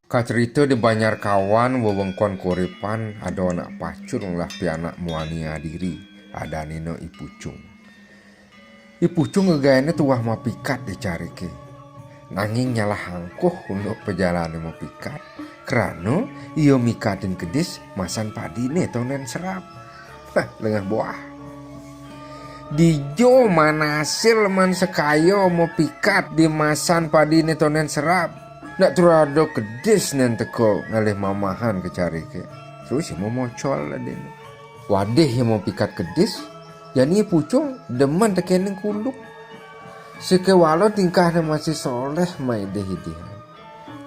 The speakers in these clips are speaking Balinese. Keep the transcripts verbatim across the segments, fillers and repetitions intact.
Kacerita di Banjar Kawan, wewengkon Korepan, ada anak pacul ngelah pianak muani adiri, adanina I Pucung. I Pucung gegaéné tuah mapikat di cariké. Nanging nyalah angkuh unduk pejalané mapikat, krana ia mikatin kedis masan padiné tondén serap. Hah, lengeh buah. Dija manasil man sekaya mapikat di masan padiné tondén serap. Nak terus ada kedis nén teka ngalih mamahan ka cariké. Terus ia mamocol adané. Wadih ia mapikat kedis, jani I Pucung demen tekéning kuluk. Sakéwala tingkahné masih soléh maidih-idihan.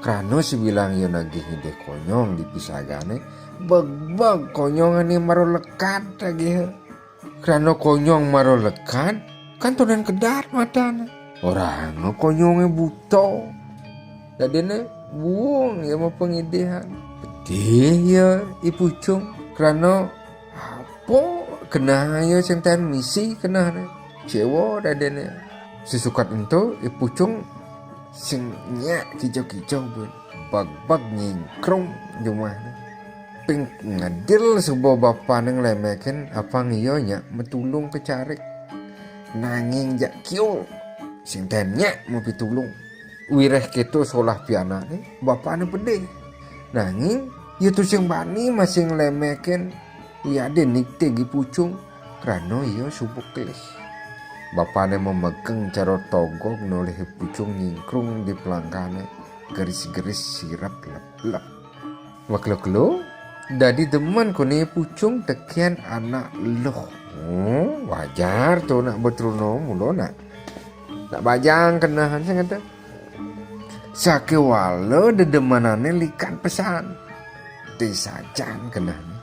Krana sabilang ia nagih ngidih konyong di pisagané, begbeg konyongané mara lekad agiha. Krana konyong mara lekad, kan tondén kedat matané. Orahanga konyongé buta. Dadiné buung ia mapangidihan. Pedih ia I Pucung. Krana apa keneh ia sing taén misi kenehné. Kecewa dadiné. Sisukat ento I Pucung sing nyak kijo-kijo buin. Begbeg nyingkrung jumahné. Ping ngedil suba bapané nglemekin apang ia nyak matulung ka carik. Nanging jak kiul sing taén nyak mapitulung. Wiréh kéto solah pianakné, bapané pedih. Nanging ia tusing bani masih nglemekin wiadin nigtig I Pucung, krana ia suba kelih. Bapané mamegeng cara togog nolih I Pucung nyingkrung di pelangkané, geris-geris siret lep-lep. Makelo-kelo, dadi demen koné I Pucung tekén anak luh. Oh, wajar to nak betruna mula nak. Nak bajang kenehan sing ada. Sakéwala dedemenané likat pesan. Té sajan kenehné.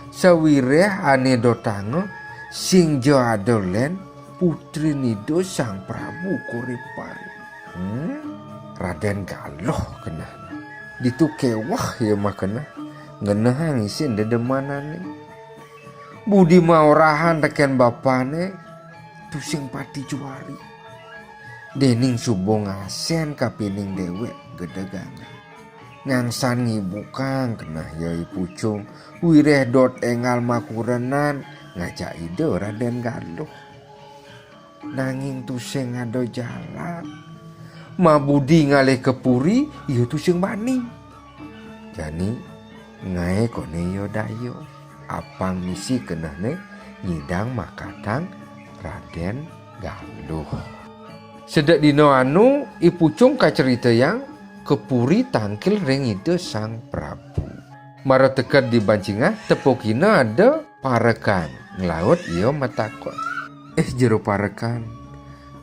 Sawiréh ané dotanga sing ja ada lén putrin Ida Sang Prabu Korepan. Hmm? Radén Galuh kenehné. Ditu kéweh ia makeneh, ngenehang isin dedemenané. Budi maorahan tekén bapané, tusing pati juari. Déning suba ngasén kapining déwék gedegangan. Ngangsan ngibukang keneh ia I Pucung, wiréh dot énggal makurenan ngajak Ida Radén Galuh. Nanging tusing ada jalan. Mabudi ngalih ka puri, ia tusing bani. Jani, ngaé koné ia daya. Apang misi kenehné nyidang makatang Radén Galuh. Sedek dina anu, I Pucung kaceritayang ka puri tangkil ring Ida Sang Prabu. Mara teked di bancingah, tepukina ada parekan nglaut ia matakon. "Eh, jero parekan,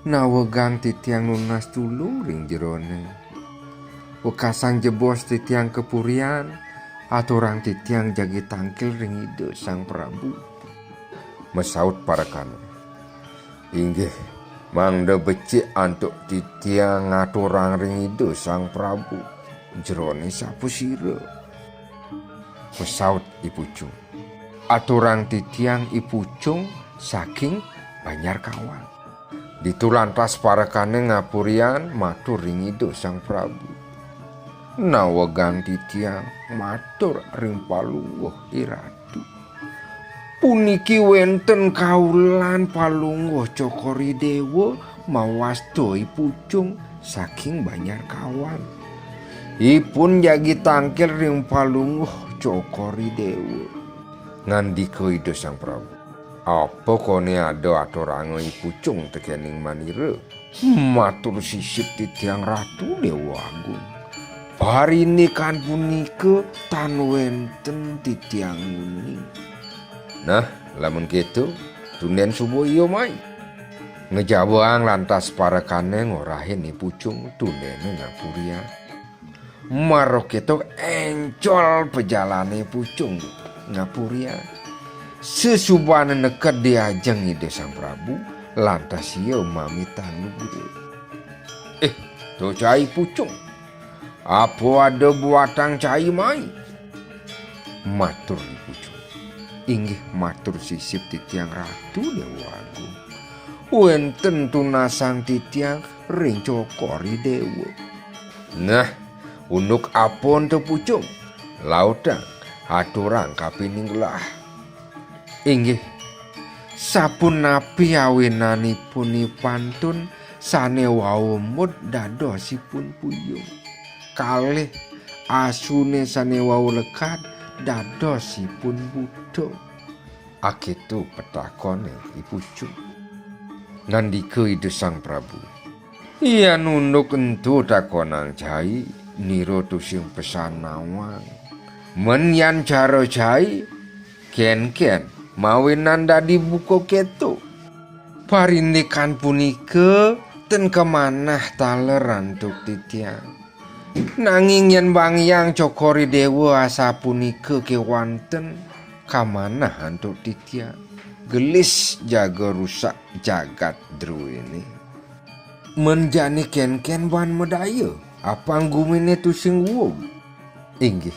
nawegang titiang nunas tulung ring jeroné. Wekasang jebos titiang ka purian, aturang titiang jagi tangkil ring Ida Sang Prabu." Masaut parekané, "Inggih, mangda becik antuk titiang ngaturang ring Ida Sang Prabu. Jeroné sapasira?" Masaut I Pucung, "Aturang titiang I Pucung saking Banjar Kawan." Ditu lantas parekané ngapurian matur ring Ida Sang Prabu. "Nawegang titiang matur ring Palungguh I Ratu. Puniki wénten kaulan Palungguh Cokor I Déwa mawasta I Pucung saking Banjar Kawan. Ipun jagi tangkil ring Palungguh Cokor I Déwa." Ngandika Ida Sang Prabu, "Apa koné ada aturanga I Pucung tekéning manira?" "Matur sisip titiang Ratu Déwa Agung. Parindikan punika tan wénten titiang uning." "Nah, lamun kéto, tundén suba ia mai." Ngejabang lantas parekané ngorahin I Pucung tundéna ngapurian. Mara kéto éncol pajalané I Pucung ngapurian. Sasubané neked di ajeng Ida Sang Prabu, lantas ia mamitang lugra. "Eh, to cai Pucung. Apa ada buatang cai mai?" Matur I Pucung. "Inggih matur sisip titiang Ratu Déwa Agung. Wénten tunasang titiang ring Cokor I Déwa." "Nah, Unduk apa ento pucung? Lautang, aturang kapining gelah. Inggih, sapunapi awinanipun ipantun sane wau embut dadosipun puyung? Kalih asune sane wau lekad dadosipun buta. Aketo petakone I Pucung. Ngandika Ida Sang Prabu, "Yan unduk ento takonang cai, nira tusing pesan nawang. Men yan cara cai, kenken mawinan dadi buka keto." Parindikan punika ten kamanah taler antuk titiang. Nanging yen Bangyang Cokor I Dewa asapunika kewanten, kamanah antuk titiang. Gelis jaga rusak jagat druene. Men jani kenken ban madaya, apang gumine tusing uug. Inggih,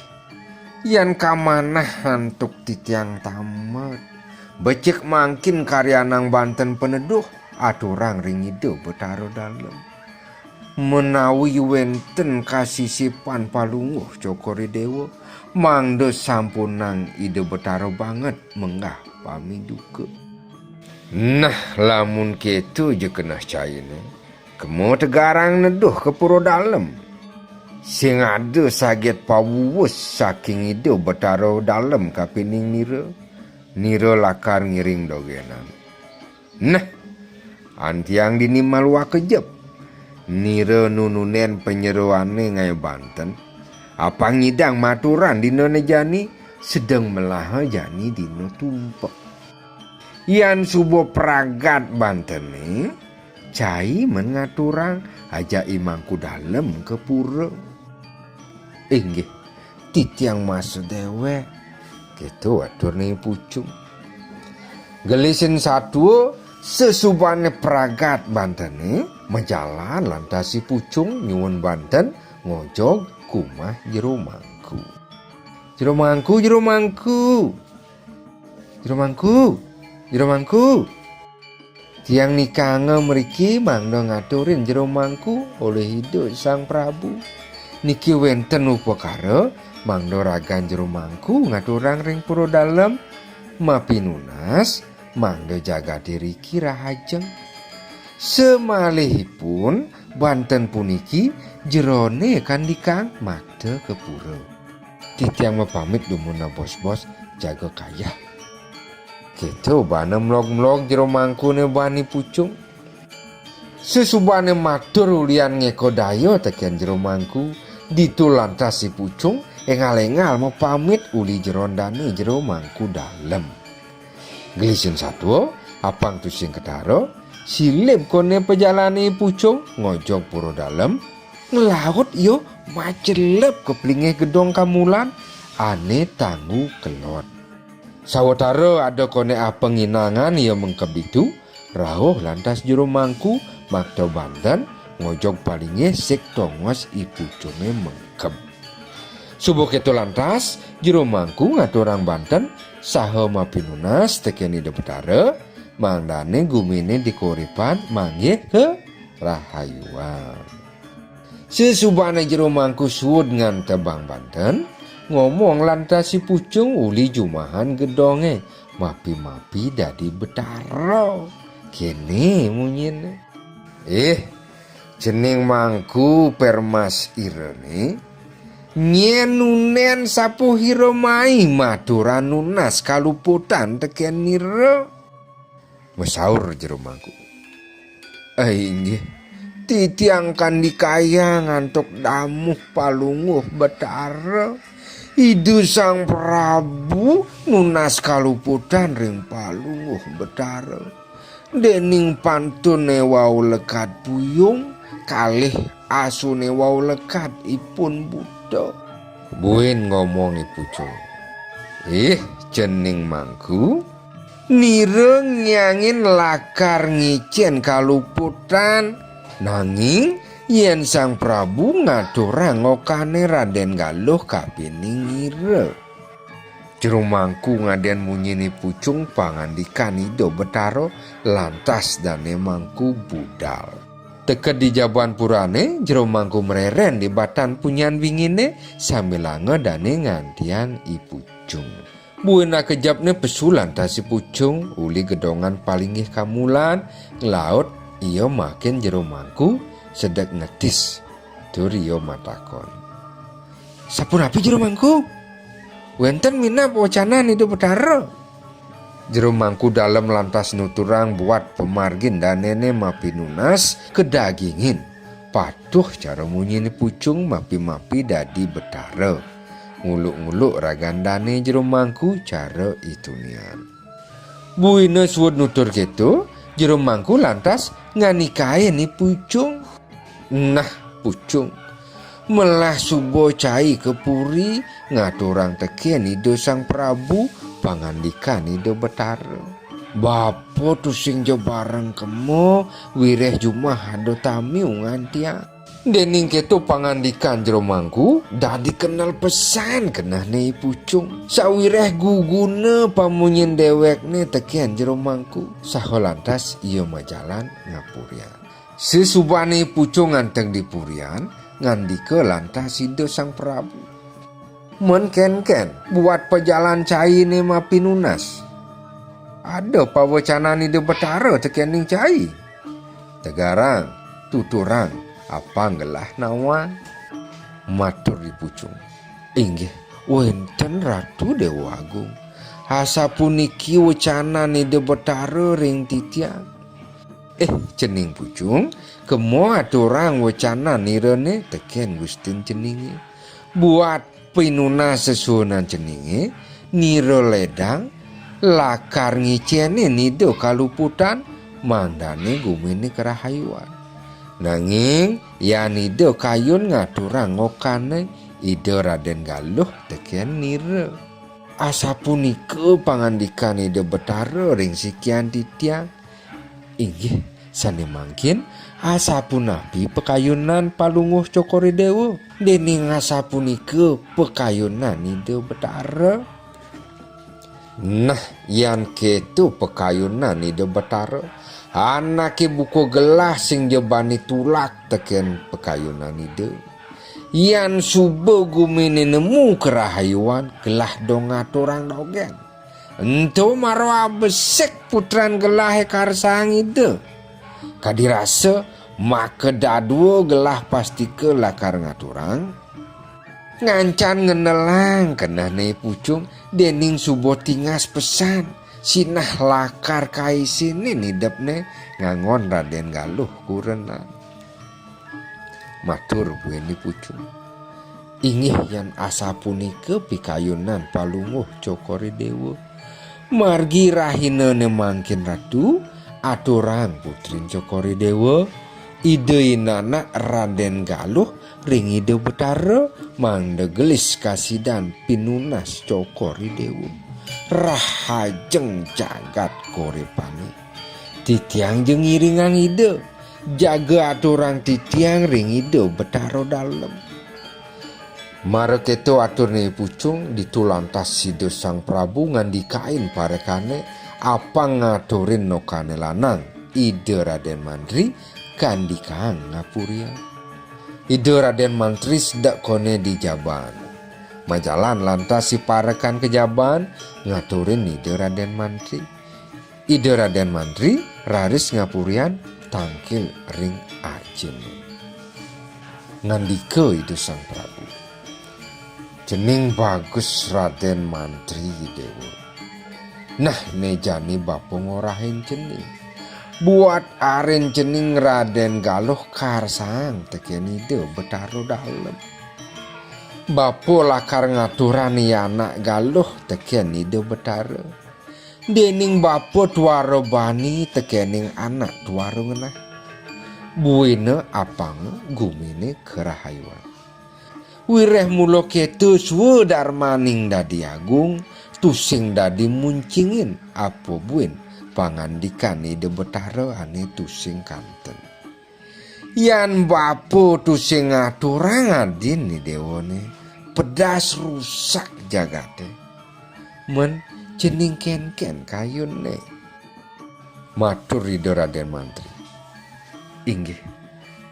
yan kamanah antuk titiang tamet, becik mangkin karyanang banten paneduh, aturang ring Ida Betara Dalem. Menawi wenten kasisipan Palungguh Cokor I Dewa, mangda sampunang Ida Betara banget menggah pamiduka. Nah, lamun keto ja keneh caine, kema tegarang neduh ka Pura Dalem. Sing ada saget pawuwus saking Ida Betara Dalem kapining nira, nira lakar ngiring dogenan. Nah, antiang dini maluaka jep. Nira nununen panyeroane ngae banten. Apang nyidang maturan dinane jani, sedeng melaha jani dina tumpek. Yan suba pragat bantene, cai men ngaturang ajak I Mangku Dalem ka pura. Inggih, titiang masa dewek. Keto aturne I Pucung. Gelisin satua, sesubane pragat bantene, majalan lantas I Pucung nyuun banten ngojog kumah Jero Mangku. "Jero Mangku, Jero Mangku. Jero Mangku, Jero Mangku. Tiang nikanga mriki mangda ngaturin Jero Mangku olih Ida Sang Prabu." Niki wenten upakara mangda ragan Jero Mangku ngaturang ring Pura Dalem, mapinunas mangda jagate riki rahajeng. Samalihipun banten puniki jerone kandikang makta ka pura. Titiang mapamit dumun, bos-bos, jaga kayah. Keto bana mlog-mlog Jero Mangkune bani Pucung. Sesubane matur ulian ngeka daya teken Jero Mangku, ditu lantas I Pucung engal-engal mapamit uli jeron dane Jero Mangku Dalem. Gelisin satua, apang tusing ketara, silib kone pajalane I Pucung ngojog Pura Dalem, nglaut ia macelep ka plinggih gedong kamulan ane tanggu kelod. Sawatara ada kone apa nginangan ia mengkeb ditu, rauh lantas Jero Mangku makta banten ngojog palinggih sik tongos I Pucunge mengkeb. Suba keto lantas, Jero Mangku ngaturang banten saha mapinunas teken Ida Betara, mangdane gumine dikuripan manggih karahayuan. Sesubane Jero Mangku suud ngantebang banten, ngomong lantas I Pucung uli jumahan gedonge, mapi-mapi dadi betara. Kene munyine. "Eh, cening Mangku Permas Irene, nyen nunen sapuhira mai maturan nunas kaluputan teken nira?" Masaur Jero Mangku, "Ai inggih, titiang kandikayang antuk damuh Palungguh Betara. Ida Sang Prabu nunas kaluputan ring Palungguh Betara. Dening pantune wau lekad puyung, kalih asune wau lekad ipun buta." Buin ngomong I Pucung, "Ih, cening Mangku, nira nyangin lakar ngicen kaluputan, nanging yen Sang Prabu ngaturang okane Raden Galuh kapining nira." Jero Mangku ngaden munyin I Pucung pangandikan Ida Betara, lantas dane Mangku budal. Teked di jaban purane, Jero Mangku mreren di batan punyan bingine, sambilanga dane ngantiang I Pucung. Buin akejepne pesu lantas I Pucung, uli gedongan palinggih kamulan, nglaut ia makin Jero Mangku, sedek ngetis. Tur ia matakon. "Sapunapi Jero Mangku? Wenten minab wecanan Ida Betara?" Jero Mangku Dalem lantas nuturang buat pamargin danene mapinunas kadagingin. Patuh cara munyine Pucung mapi-mapi dadi Betara. Nguluk-nguluk ragan dane Jero Mangku cara itunian. Buina suud nutur keto, Jero Mangku lantas nganikain I Pucung. "Nah, Pucung, melah suba cai ka puri ngaturang teken Ida Sang Prabu pangandikan Ida Betara. Bapa tusing ja bareng kema, wireh jumah ada tamiu ngantiang." Dening keto pangandikan Jero Mangku, dadi kenel pesan kenehne I Pucung. Sawireh guguna pamunyin dewekne teken Jero Mangku, saha lantas ia majalan ngapurian. Sesubane I Pucung nganteg di purian, ngandika lantas Ida Sang Prabu. "Men kenken, buat pajalan caine mapinunas. Ada pawecanan Ida Betara tekening cai? Tegarang, tuturang, apang gelah nawang." Matur I Pucung. "Inggih, wenten Ratu Dewa Agung. Asapuniki wecanan Ida Betara ring titiang." "Eh, cening Pucung, kema aturang wecanan nirane teken gustin ceninge. Buat pinunas sesuunan ceninge, nira ledang, lakar ngicenin Ida kaluputan, mangdane gumine karahayuan. Nanging, yan Ida kayun ngaturang okane Ida Raden Galuh teken nira. Asapunika pangandikan Ida Betara ring sikian titiang." "Inggih, sane mangkin, asapunapi pakayunan Palungguh Cokor I Dewa? Dening asapunika pakayunan Ida Betara." "Nah, yan keto pakayunan Ida Betara, anake buka gelah sing ja bani tulak teken pakayunan Ida. Yan suba gumine nemu karahayuan, gelah dong ngaturang dogen. Ento mara abesik putran gelahe karsang Ida. Kadi rasa maka dadua gelah pastika lakar ngaturang." Ngancan ngenelang kenehne I Pucung, dening suba tingas pesan, sinah lakar kaisinin idepne nganggon Raden Galuh kurenan. Matur buin I Pucung. "Inggih, yan asapunika pikayunan Palungguh Cokor I Dewa. Margi rahinane mangkin Ratu, aturang putrin Cokor I Dewa, Ida Inanak Raden Galuh ring Ida Betara, mangda gelis kasidan pinunas Cokor I Dewa. Rahajeng jagat korepane. Titiang ja ngiringang Ida, jaga aturang titiang ring Ida Betara Dalem." Mara keto aturne I Pucung, ditu lantas Ida Sang Prabu ngandikain parekane, apang ngaturin nokane lanang, Ida Raden Mantri, kandikaang ngapurian. Ida Raden Mantri sedek kone di jaban. Majalan lantas si parekan ka jaban, ngaturin Ida Raden Mantri. Ida Raden Mantri raris ngapurian tangkil ring ajine. Ngandika Ida Sang Prabu, "Cening bagus, Raden Mantri Dewa. Nah, ne jani bapa ngorahin cening. Buat arin cening Raden Galuh karsang teken Ida Betara Dalem. Bapa lakar ngaturang anak Galuh teken Ida Betara. Dening bapa tuara bani tekening anak tuara ngenah. Buina apang gumine karahayuan. Wireh mula keto swadarmaning dadi agung, tusing dadi muncingin apa buin pangandikan Ida Betara ane tusing kanten. Yan bapa tusing ngaturang adin Dewane, pedas rusak jagate. Men cening kenken kayunne." Matur Ida Raden Mantri, "Inggih,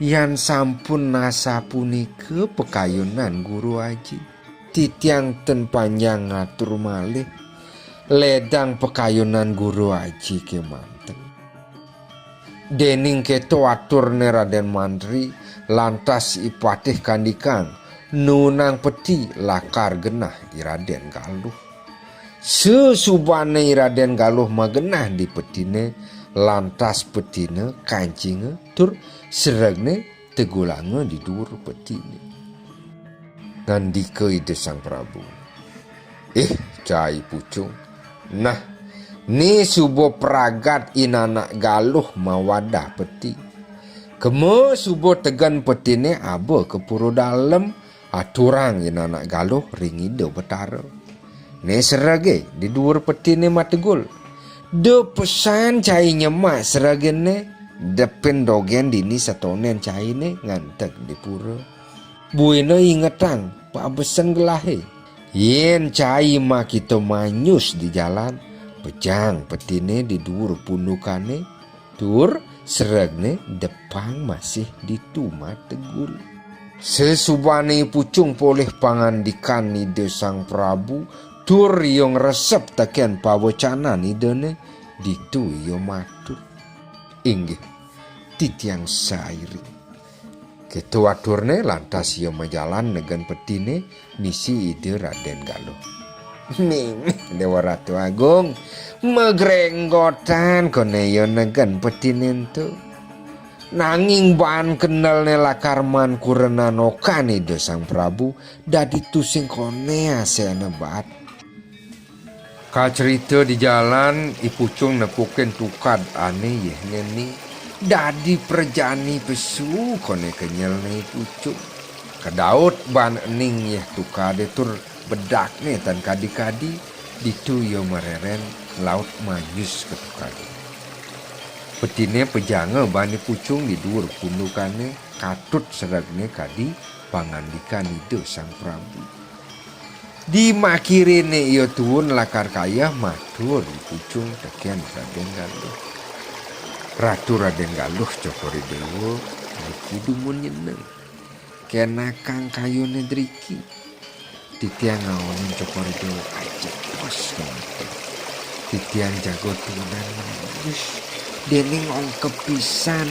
Yan sampun nasapunika pakayunan Guru Aji, titiang ten panjang ngatur malih, ledang pakayunan Guru Aji kemanten. Dening keto aturne Raden Mantri, lantas I Patih kandikang, nuunang peti lakar genah I Raden Galuh. Sesubane I Raden Galuh magenah di petine, lantas petine kancinga tur seregne tegulanga di duur petine. Ngandika Ida Sang Prabu, "Ih, cai pucung. Nah, ne suba pragat I Nanak Galuh mawadah peti. Kema suba tegen petine aba ka pura dalem, aturang I Nanak Galuh ring Ida Betara. Ne serege di duur petine mategul. Da pesan cai nyemak seregene, depin dogen dini setonen caine nganteg di pura. Buina ingetang pabesen gelahe. Yen cai makita manyus di jalan, pejang petine di duur pundukane, tur seregne depang masih ditu mategul." Sesubane I Pucung polih pangandikan Ida Sang Prabu, tur ia ngresep teken pawecanan Idane, ditu ia matur, "Inggih, titiang sairing." Keto aturne lantas ia majalan negen petine misi Ida Raden Galuh. Ning, Dewa Ratu Agung, magrenggotan kone ia negen petine ento. Nanging baan kendelne lakar maan kurenan okan Ida Sang Prabu, dadi tusing kone asene baat. Kacerita di jalan, I Pucung nepukin tukad ane yehne ning. Dadi prajani pesu kone kenyelne I Pucung. Kadaut baan ening yeh tukade tur bedakne tan kadi-kadi, ditu ia mareren laut manyus ka tukade. Petine pejanga baan I Pucung di duur pundukane, katut seregne kadi pangandikan Ida Sang Prabu. Di makirine ia tuun lakar kayeh matur I Pucung teken Raden Galuh. "Ratu Raden Galuh, Cokor I Dewa, niki dumun nyeneng. Kenakang kayune driki. Titiang ngaonin Cokor I Dewa ajebos kemawon. Titiang jaga tuunan manyus, dening ongkeb pisan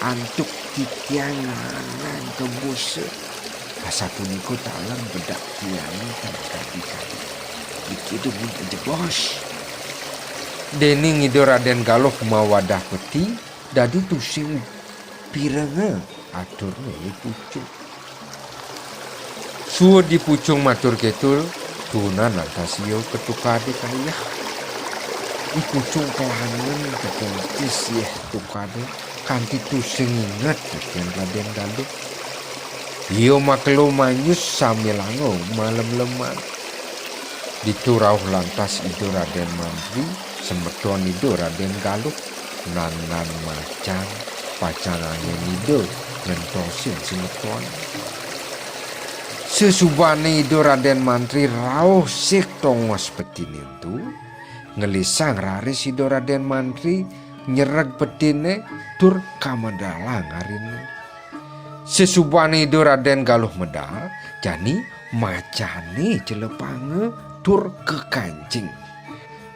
antuk titiang nganang kebusa. Asapunika taler bedak tiange tan kadi-kadi. Niki dumun ajebos." Dening Ida Raden Galuh mawadah peti, dadi tusing pirenga aturne I Pucung. Suud I Pucung matur keto, tuunan lantas ia ka tukade kayeh. I Pucung kelangen tekentis yeh tukade, kanti tusing inget teken Raden Galuh. Ia makelo manyus sambilanga malem-leman. Ditu rauh lantas Ida Raden Mantri, semeton Ida Raden Galuh, nandan macan, pacang angin Ida ngentosin semeton. Sesubane Ida Raden Mantri rauh sik tongos petine ento, ngelisang raris Ida Raden Mantri nyereg petine tur kamedalang arine. Sesubane Ida Raden Galuh medal, jani macane celepanga tur kekancing.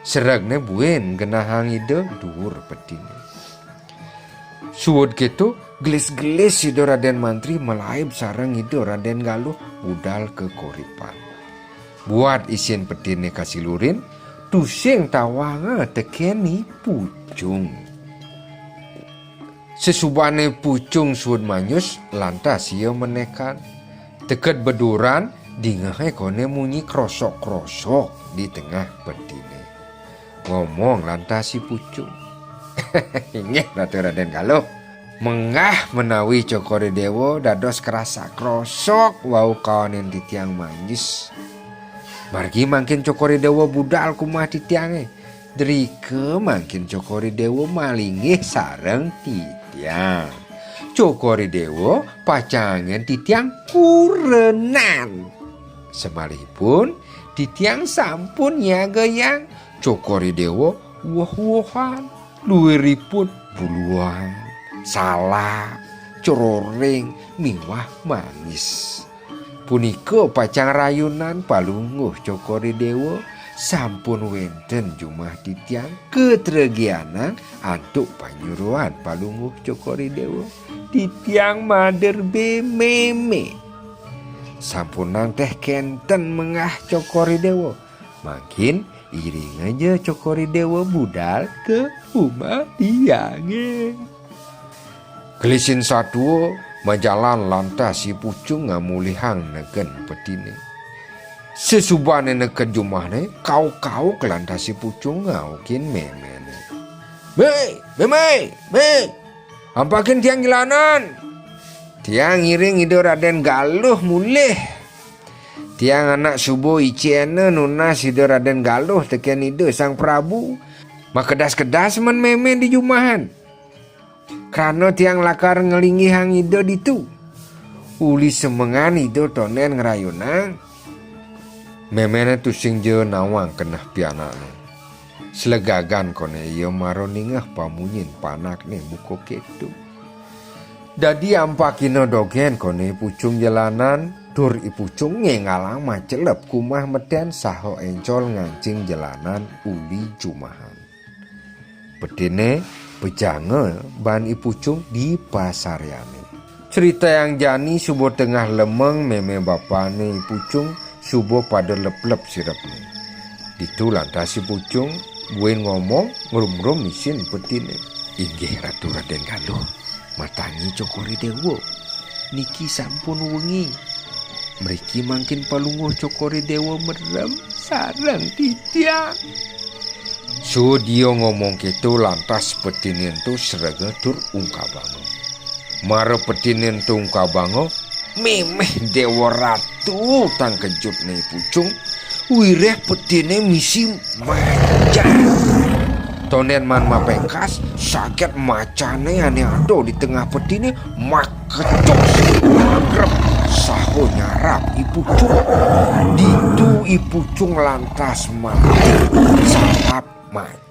Seregne buin genahang Ida duur petine. Suud keto, gelis-gelis Ida Raden Mantri malaib sareng Ida Raden Galuh budal ka koripan. Buat isin petine kasilurin, tusing tawanga teken I Pucung. Sesubane Pucung suud manyus, lantas ia menekan. Teked beduran, dingehe kone munyi krosok-krosok di tengah petine. Ngomong lantas I Pucung, "Inggih, Ratu Raden Galuh. Menggah menawi Cokor I Dewa dados krasak-krosok wau kaonin titiang manyus. Margi mangkin Cokor I Dewa budal ka umah titiange. Drika mangkin Cokor I Dewa malinggih sareng titiang. Cokor I Dewa pacang anggen titiang kurenan. Samalihipun titiang sampun nyagayang Cokor I Dewa woh-wohan, luiripun buluan, salak, croreng miwah mangis. Punika pacang rayunan Palungguh Cokor I Déwa, sampun wénten jumah titiang katregianang antuk panyuruhan Palungguh Cokor I Déwa. Titiang mader bé mémé. Sampunang téh kénten menggah Cokor I Déwa. Mangkin iring aja Cokor I Déwa budal ka umah tiangé. Gelisin satua majalan lantas I Pucung ngamulihang negen petiné. Sasubané neked jumahné, kauk-kauk lantas I Pucung ngaukin méméné. "Mé, mémé, mé, ampakin tiang jelanan. Tiang ngiring Ida Radén Galuh mulih. Tiang anak suba icéna nunas Ida Radén Galuh tekén Ida Sang Prabu. Makedas-kedas men mémé di jumahan. Krana tiang lakar nglinggihang Ida ditu. Uli semengan Ida tondén ngrayunang." Méméné tusing ja nawang keneh pianakné. Slegagan koné ia mara ningeh pamunyin panakné buka kéto. Dadi ampakina dogén koné I Pucung jelanan, tur I Pucung ngéngalang macelep ka umah metén saha éncol ngancing jelanan uli jumahan. Petiné pejanga baan I Pucung di pasaryané. Critayang jani suba tengah lemeng mémé bapané I Pucung suba pada leplep sirepné. Ditu lantas I Pucung buin ngomong ngrumrum isin petiné. "Inggih Ratu Radén Galuh, matangi Cokor I Déwa. Niki sampun wengi. Mriki mangkin Palungguh Cokor I Déwa merem sareng titiang." Suud ia ngomong kéto lantas petiné ento srega tur ungkabanga. Mara petiné ento ungkabanga, méméh Déwa Ratu tangkejutné I Pucung, wiréh petiné misi macan. Tondén maan mapéngkas, saget macané ané ada di tengah petiné, makecos, magrep, saha nyarap I Pucung. Ditu I Pucung lantas mati, sarap macan.